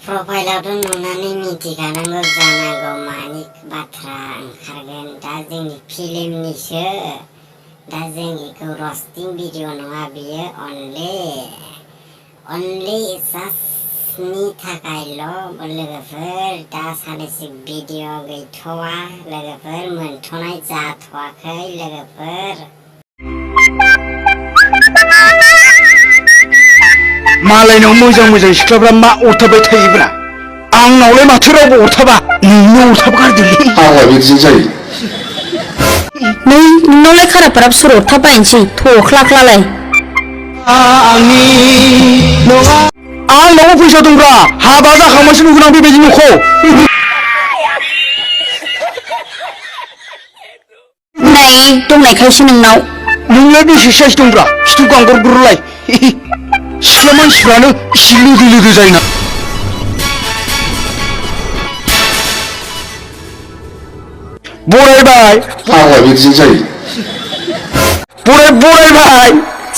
प्रफाइलावथ' नुनानै मिथिखानांगौ जानांगौ मानि बाथ्रा ओंखारगोन दा जोंनि फिल्मनिसो दा जों इखौ रस्टिं भिडिअ नङा बियो अनलि जास्टनि थाखायल' लोगोफोर दा सानैसो भिडिअ गैथ'वा लोगोफोर मोनथ'नाय जाथ'वाखै लोगोफोर मालायनाव मोजां सिख्लाफ्रा मा अरथाबबाय थायोब्रा आंनावलाय माथो रावबो अरथाबा नोंनो अरथाबगारदोलै आंलाय बिदिजों जायो नोंनावलाय खाराफोराबो सोर अरथाबबायनोसै थख्लाख्लालाय आंनावबो फैसा दंब्रा हाबा जाखांबासो नुगोन आं बेबायदि न'खौ नै दंनायखायसो नोंनाव नोंलाय बेसे साइज दंब्रा खिथु गांगरगुरलाय सिख्ला मानसिफ्रानो एसे लोदो जायोना बरायबाय आंलाय बिदिजों जायो बरायबाय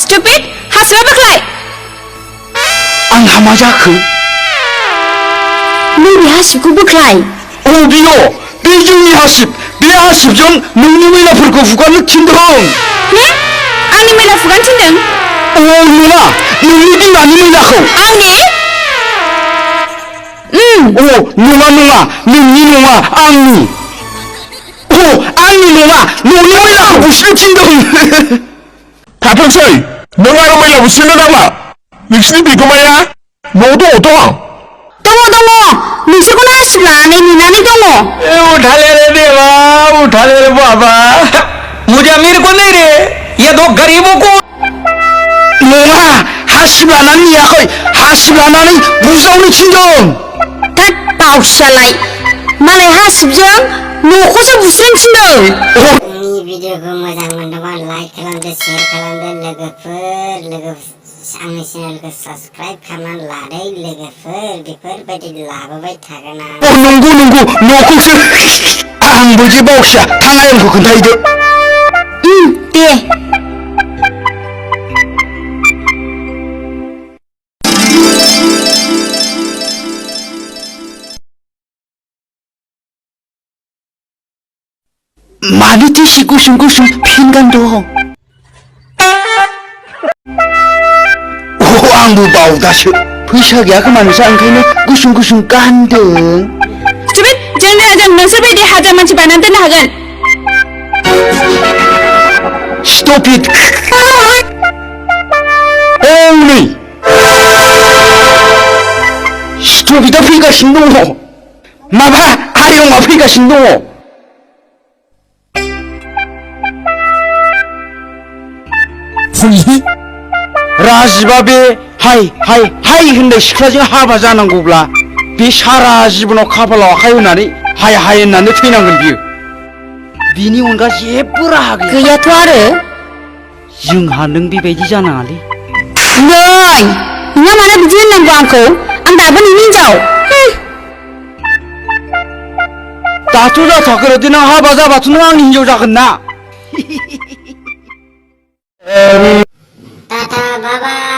स्टुपिड हासिबा बोख्लाय आंहा मा जाखो नैबे हासिबखौ बोख्लाय औ बियो बे जोंनि हासिब बे हासिबजों नोंनि मैलाफोरखौ हुगारनो थिनदों मा आंनि मैला फुगारनो थिनदों औ नङा नोंनि बिमानि मैलाखौ आंनि अ नङा नोंनि नङा आंनि अ आंनि नङा न'नि मैलाखौ बुस्रिनो थिनदों थाथोंसै नों आरो मैला बुस्रिनो नांला नोंसिनि बिगोमाया न'आव दङ दङ नोंसोरखौनो हासिब लानानै नेनानै दङ उठा ले रे देवा उठा ले रे बाबा मुझे अमीर को नहीं रे ये दो गरीबों को नङा हासिब लानानै नेयाखै हासिब लानानै बुजावनो थिनदों थोद बावसियालाय मालाय हासिबजों न'खौसो बुस्रिनो थिनदों जोंनि भिडिअखौ मोजां मोनदोंबा लाइक खालामदो शेयार खालामदो लोगोफोर आंनि चेनेलखौ साबस्क्राइब खालामनानै लादो लोगोफोर बेफोरबायदि लाबोबाय थागोन आं नंगौ न'खौसो आंबो जे बावसिया थां आयंखौ खोन्थाहैदो दे मानोथो एसे गुसुं फिनगान दं आंबो बावदासो फैसा गैया खोमा नोंसा ओंखायनो गुसुं गानदों स्टुपिड जोंनो हागोन नोंसोरबायदि हाजार मानसि बानायनानै दोननो हागोन स्टपिड औ नै स्टपिडआ फैगासिनो दङ माबा आयंआ फैगासिनो दङ राजिबा बे हाय होननाय सिख्लाजों हाबा जानांगौब्ला बे सारा जिबनाव खाफालाव आखाय होनानै हाय होननानै थैनांगोन बियो बिनि अनगा जेबो राहा गैयाथ' आरो जोंहा नों बेबायदि जानाङालै नै नोंहा मानो बिदि होननांगौ आंखौ आं दाबो नोंनि हिनजाव दाथ' जाथ'वाखै देनां हाबा जाबाथ' नों आंनि हिनजाव जागोन ना टाटा बाय बाय